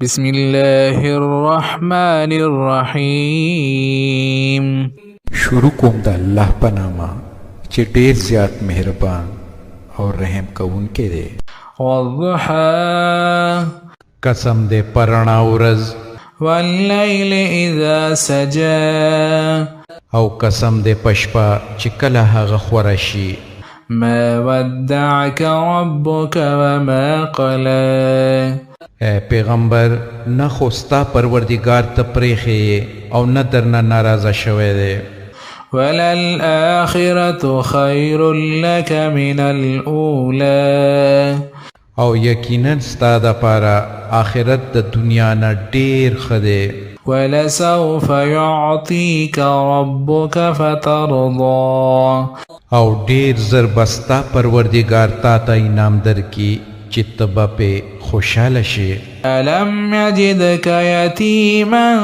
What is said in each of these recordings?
بسم الله الرحمن الرحیم. شروع کوم د الله په نامه چې ډیر زیات مهربان او رحم کوونکی دی. والضحى. قسم دې په رڼا ورځ. والليل إذا سجى. او قسم دې په شپه چې کله هغه خوره شي. ما ودعك ربك وما قلى. ای پیغمبر، نه خو ستا پروردګار ته پرېښی یې او نه درنه ناراضه شوی دی. وللآخرة خير لك من الأولى. او یقینا ستا دپاره آخرت د دنیا نه ډېر ښه دی. ولسوف يعطيك ربك فترضى. او ډېر زر به ستا پروردګار تا ته انعام درکړي چې ته به پې خوشحاله شې. ألم يجدك يتيما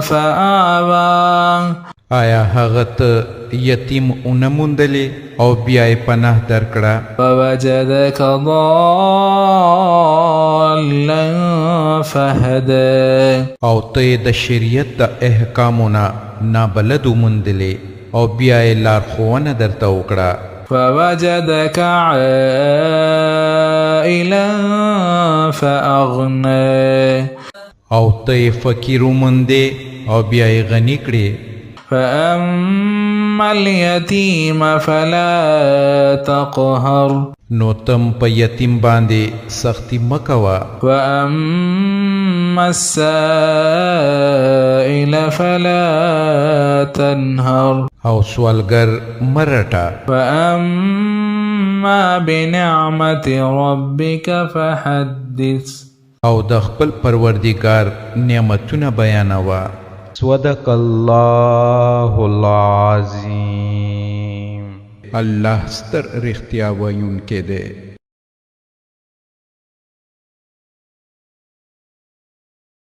فآوى. آیا هغه ته یتیم ونه موندلې او بیا یې پناه درکړه؟ ووجدك ضالا فهدى. او ته یې د شریعت د احکامو نه نابلد وموندلې او بیا یې لارښوونه درته وکړه. ووجدك عائلا فأغنى. او ته یې فقیر وموندې او بیا یې غني کړې. فأما اليتيم فلا تقهر. نو تم په یتیم باندې سختی مه کوه. وأما السائل فلا تنهر. او سوالګر مه رټه. وأما بنعمة ربك فحدث. او د خپل پروردګار نعمتونه بیانوه. صدق الله العظیم. الله ستر رښتیا ویونکی دی.